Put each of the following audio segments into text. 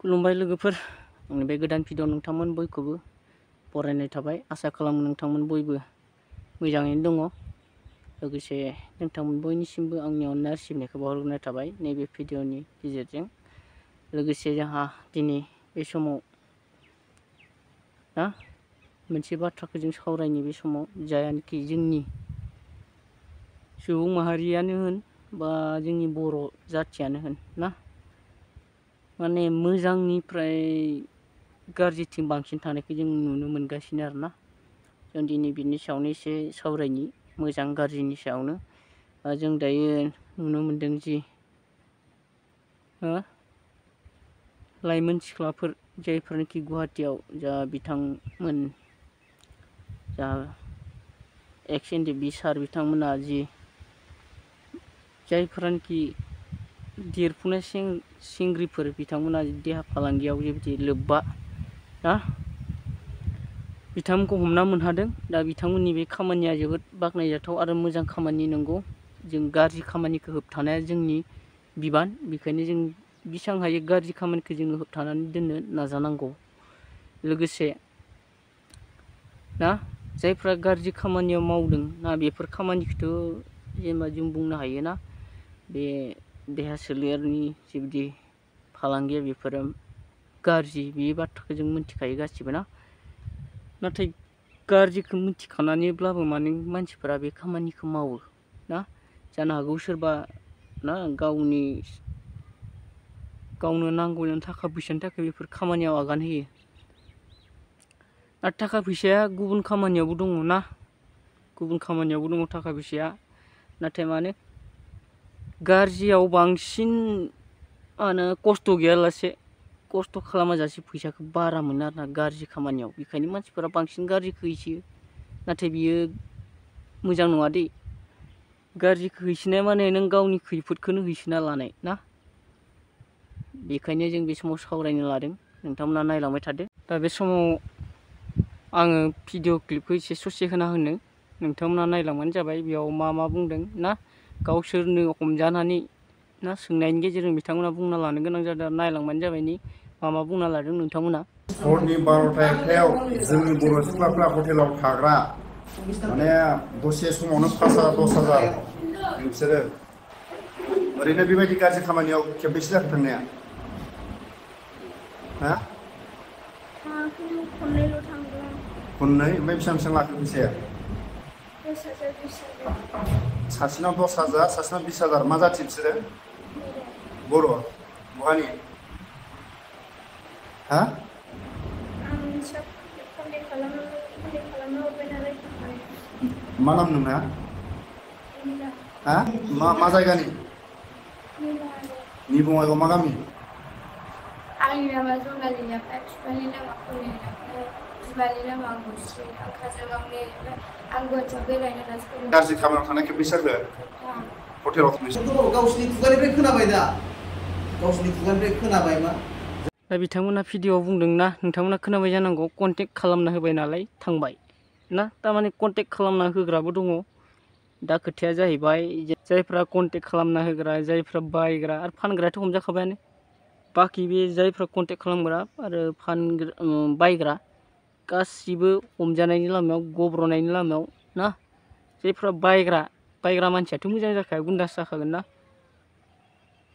खुलुमबाय लोगोफोर, आंनि बे गोदान भिडिअ नोंथांमोन बयखौबो बरायनाय थाबाय। आसा खालामो नोंथांमोन बयबो मोजाङैनो दङ। लोगोसे नोंथांमोन बयनिसिमबो आंनि अननाय सिबिनायखौ बावहरग्रोनाय थाबाय नैबे भिडिअनि गेजेरजों। लोगोसे जोंहा दिनै बे समाव मोनसे बाथ्राखौ जों सावरायनि बे समाव, जायानोखि जोंनि सुबुं माहारियानो होन बा जोंनि बर' जाथियानो होन माने मोजांनिफ्राय गाज्रिथिं बांसिन थानायखौ जों नुनो मोनगासिनो आरोना। जों दिनै बिनि सायावनो एसे सावरायनि, मोजां गाज्रिनि सायावनो। जों दायो नुनो मोनदों जि लाइमोन सिख्लाफोर जायफोरनाखि गुवाहाटियाव जा बिथांमोन जा एक्स एनडिएफबि सार बिथांमोना जि जायफोरानोखि देरफुनाय सेंग्रिफोर बिथांमोना देहा फालांगियाव जेबायदि लोब्बा बिथांमोनखौ हमना मोनहादों। दा बिथांमोननि बे खामानिया जोबोद बाख्नायजाथाव आरो मोजां खामानि नंगौ। जों गाज्रि खामानिखौ होबथानाया जोंनि बिबान, बेखायनो जों बेसेबां हायो गाज्रि खामानिखौ जोङो होबथानानै दोननो नाजानांगौ। लोगोसे जायफ्रा गाज्रि खामानियाव मावदों बेफोर खामानिखौथ' जेनेबा जों बुंनो हायोना, बे देहा सोलेरनि जिबायदि फालांगिया बेफोरो गाज्रि, बे बाथ्राखौ जों मिथिखायो गासिबो नाथाय गाज्रिखौ मिथिखानानैब्लाबो माने मानसिफोरा बे खामानिखौ मावो जानो हागौ सोरबा गावनो नांगौ थाखा फैसानि थाखाय बेफोर खामानियाव आगान होयो। आरो थाखा फैसाया गुबुन खामानियावबो दङ थाखा फैसाया, नाथाय माने गाज्रियाव बांसिन खस्थ' गैयालासे, खस्थ' खालामाजासे फैसाखौ बारा मोनो आरोना गाज्रि खामानियाव। बेखायनो मानसिफोरा बांसिन गाज्रिखौ होसोयो, नाथाय बियो मोजां नङा दै। गाज्रिखौ हैसोनाया माने नों गावनि खैफोदखौनो हैसोना लानाय बेखायनो जों बे समाव सावरायनो लादों, नोंथांमोना नायलांबाय थादो। दा बे समाव आङो भिडिअ क्लिपखौ एसे ससे होना होनो, नोंथांमोना नायलांबानो जाबाय। बेयाव मा बुंदों गावसोरनो हमजानानै सोंनायनि गेजेरजों बिथांमोना बुंना लानो गोनां जादों। नायलांबानो जाबाय मा बुंना लादों नोंथांमोना। हरनि 12टा 1टायाव जोंनि बर' सिख्लाफ्रा हटेलाव थाग्रा, माने दसे समावनो 5,000 10,000 नोंसोरो ओरैनो बेबायदि गाज्रि खामानियाव खेबबेसे जाखो थांनाया? खननैल' थांदों। खननै? ओमफ्राय बेसेबां लाखो फैसाया? 10,000 20,000। सासेनाव 10,000, सासेनाव 20,000। मा जाथि बिसोरो? बर'? बहानि? आं सब कन्टेक्ट खालामना हरबाय नालाय थांबाय। मा नाम नोंना? मा जायगानि? नि बङाइगाव मा गामि? आंनि नामा जनालि ओमफ्राय बिफानि नामा कलिन, बिमानि नामा मुस्रि। आं काजलगावनि, आं गुवाहाटियाव बेरायनो होननासो फैदों। गाज्रि खामानियाव थांनाय खेबबेसे जाखो? हटेलाव थांनाय। गावसिनि खुगानिफ्राय खोनाबाय दा, गावसिनि खुगानिफ्राय खोनाबाय मा? दा बिथांमोना भिडिअआव बुंदोंना, नोंथांमोना खोनाबाय जानांगौ, कन्टेक्ट खालामना होबाय नालाय थांबाय थारमाने कन्टेक्ट खालामना होग्राबो दङ। दा खोथाया जाहैबाय, जायफ्रा कन्टेक्ट खालामना होग्रा, जायफ्रा बायग्रा आरो फानग्रायाथ' हमजाखाबायानो, बाखि बे जायफ्रा कन्टेक्ट खालामग्रा आरो बायग्रा गासिबो हमजानायनि लामायाव, गब्र'नायनि लामायाव जायफ्रा बायग्रा मानसियाथ' मोजां जाखाया, गुन्दासो जाखागोन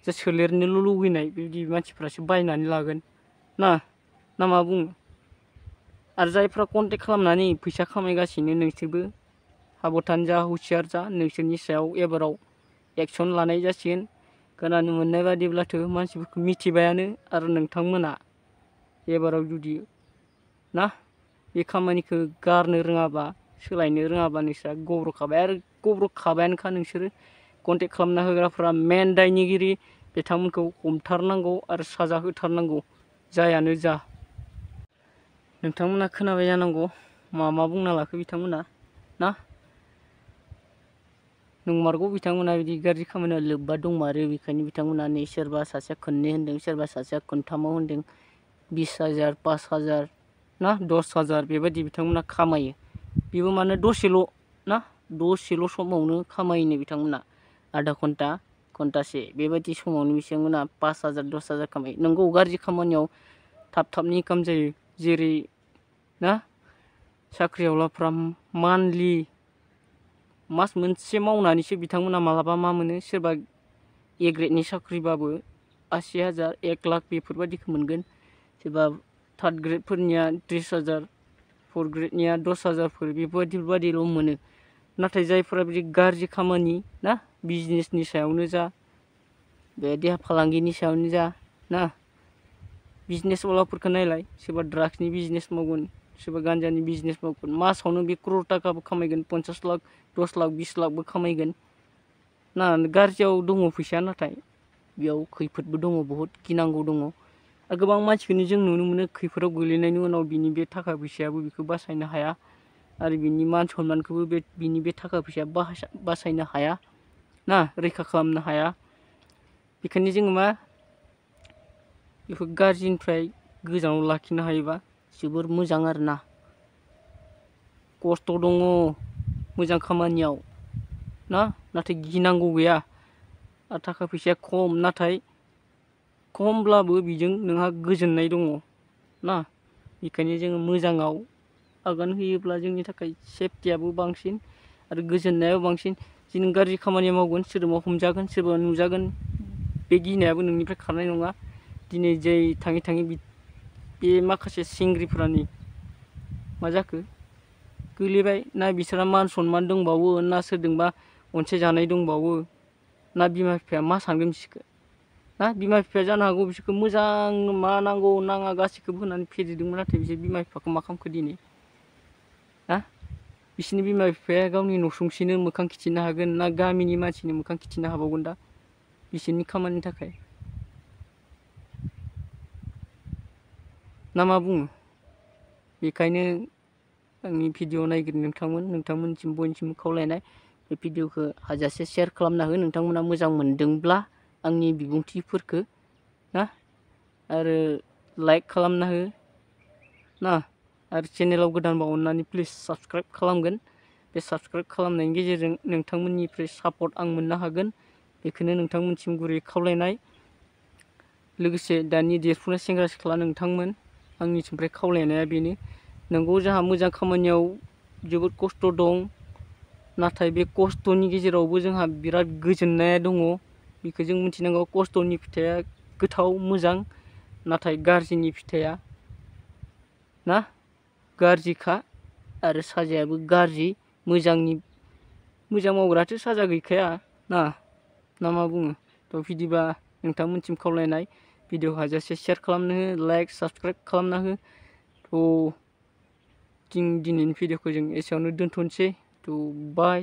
जे सोलेरनोल' लुगैनाय बिदि मानसिफ्रासो बायनानै लागोन ना मा बुङो? आरो जायफ्रा कन्टेक्ट खालामनानै फैसा खामायगासिनो, नोंसोरबो साबधान जा, हुसियार जा। नोंसोरनि सायाव एबाराव एक्सन लानाय जासिगोन। खोनानो मोननाय बादिब्लाथ' मानसिफोरखौ मिथिबायानो, आरो नोंथांमोना एबाराव जुदि बे खामानिखौ गारनो रोङाबा, सोलायनो रोङाबा नोंस्रा गब्र'खाबाय, आरो गब्र'खाबायानोखा। नोंसोरो कन्टेक्ट खालामना होग्राफ्रा मेन दायनिगिरि, बिथांमोनखौ हमथारनांगौ आरो साजा होथारनांगौ, जायानो जा। नोंथांमोना खोनाबाय जानांगौ मा बुंना लाखो बिथांमोना नंमारगौ, बिथांमोना बिदि गाज्रि खामानियाव लोब्बा दंमारो। बेखायनो बिथांमोना सोरबा सासेया खननै होनदों, सोरबा सासेया खनथामाव होनदों, 20,000 5,000 10,000 बेबायदि बिथांमोना खामायो। बेबो माने दसेल' समावनो खामायोनो बिथांमोना। आधा घन्टा घन्टासे बेबायदि समावनो बिथांमोना 5,000 10,000 खामायो। नंगौ गाज्रि खामानियाव थाब थाबनो इनकाम जायो, जेरै ना साख्रिआवलाफ्रा मान्थलि मास मोनसे मावनानैसो बिथांमोना मालाबा मा मोनो, सोरबा ए ग्रेडनि साख्रिबाबो 80,000 1 लाख बेफोरबायदिखौ मोनगोन। सोरबा थार्ड ग्रेडफोरनिया 30,000, फर्थ ग्रेडनिया 10,000फोर बेफोरबायदिल' मोनो। नाथाय जायफोरा बिदि गाज्रि खामानि ना बिजनेसनि सायावनो जा, बे देहा फालांगिनि सायावनो जा ना, बिजनेसवालाफोरखौ नायलाय, सोरबा ड्राग्सनि बिजनेस मावगोन, सोरबा गान्जानि बिजनेस मावगोन, मासावनो बे क्रर थाखाबो खामायगोन, 50 लाख 10 लाख 20 लाखबो खामायगोन ना। गाज्रियाव दङ फैसाया, नाथाय बेयाव खैफोदबो दङ, बहुद गिनांगौ दङ। आरो गोबां मानसिखौनो जों नुनो मोनो खैफोदाव गोलैनायनि उनाव बिनि बे थाखा फैसायाबो बेखौ बासायनो हाया, आरो बिनि मान सन्मानखौबो बिनि बे थाखा फैसाया बासायनो हाया ना, रैखा खालामनो हाया। बेखायनो जोङो मा बेफोर गाज्रिनिफ्राय गोजानाव लाखिनो हायोबा जोबोर मोजां आरोना। खस्थ' दङ मोजां खामानियाव ना, नाथाय गिनांगौ गैया। आरो थाखा फैसाया खम, नाथाय खमब्लाबो बेजों नोंहा गोजोननाय दङ ना। बेखायनो जोङो मोजाङाव आगान होयोब्ला जोंनि थाखाय सेफटियाबो बांसिन आरो गोजोननायाबो बांसिन। जे नों गाज्रि खामानि मावगोन सोरजोंबा हमजागोन, सोरबा नुजागोन, बे गिनायाबो नोंनिफ्राय खारनाय नङा। दिनै जै थाङै थाङै बे माखासे सिंग्रिफ्रानि मा जाखो, गोलैबाय ना, बिसोरहा मान सन्मान दंबावो ना, सोरजोंबा अनसायजानाय दंबावो ना, बिमा बिफाया मा सानगोन बिसोरखौ ना। बिमा बिफाया जानो हागौ बिसोरखौ मोजां मा नांगौ नाङा गासैखौबो होनानै फेदेरदोंमोन, नाथाय बिसोर बिमा बिफाखौ मा खालामखो दिनै ना। बिसोरनि बिमा बिफाया गावनि नसुंसेनो मोखां खिथिनो हागोन ना, गामिनि मानसिनो मोखां खिथिनो हाबावगोन दा बिसोरनि खामानिनि थाखाय ना मा बुङो। बेखायनो आंनि भिडिअ नायगिरि नोंथांमोननिसिम बयनिसिमबो खावलायनाय, बे भिडिअखौ हाजासे शेयार खालामना हो नोंथांमोना मोजां मोनदोंब्ला आंनि बिबुंथिफोरखौ ना, आरो लाइक खालामना हो ना। आरो चेनेलाव गोदानबा अननानै प्लिज साबस्क्राइब खालामगोन। बे साबस्क्राइब खालामनायनि गेजेरजों नोंथांमोननिफ्राय सापर्ट आं मोननो हागोन, बेखौनो नोंथांमोनसिम गुरै खावलायनाय। लोगोसे दानि देरफुनाय सेंग्रा सिख्ला नोंथांमोन, आंनिसिमफ्राय खावलायनाया बेनो, नंगौ जोंहा मोजां खामानियाव जोबोद खस्थ' दं, नाथाय बे खस्थ'नि गेजेरावबो जोंहा बिराद गोजोननाया दङ। बेखौ जों मिथिनांगौ। खस्थ'नि फिथाइया गोथाव मोजां, नाथाय गाज्रिनि फिथाइया ना गाज्रिखा, आरो साजायाबो गाज्रि। मोजां मावग्रायाथ' साजा गैखाया ना मा बुङो। थ' बिदिबा नोंथांमोनसिम खावलायनाय, भिडिअ हाजासे शेयार खालामनो हो, लाइक साबस्क्राइब खालामना हो। थ' दिनैनि भिडिअखौ जों एसेयावनो दोनथ'नोसै। थ' बाय।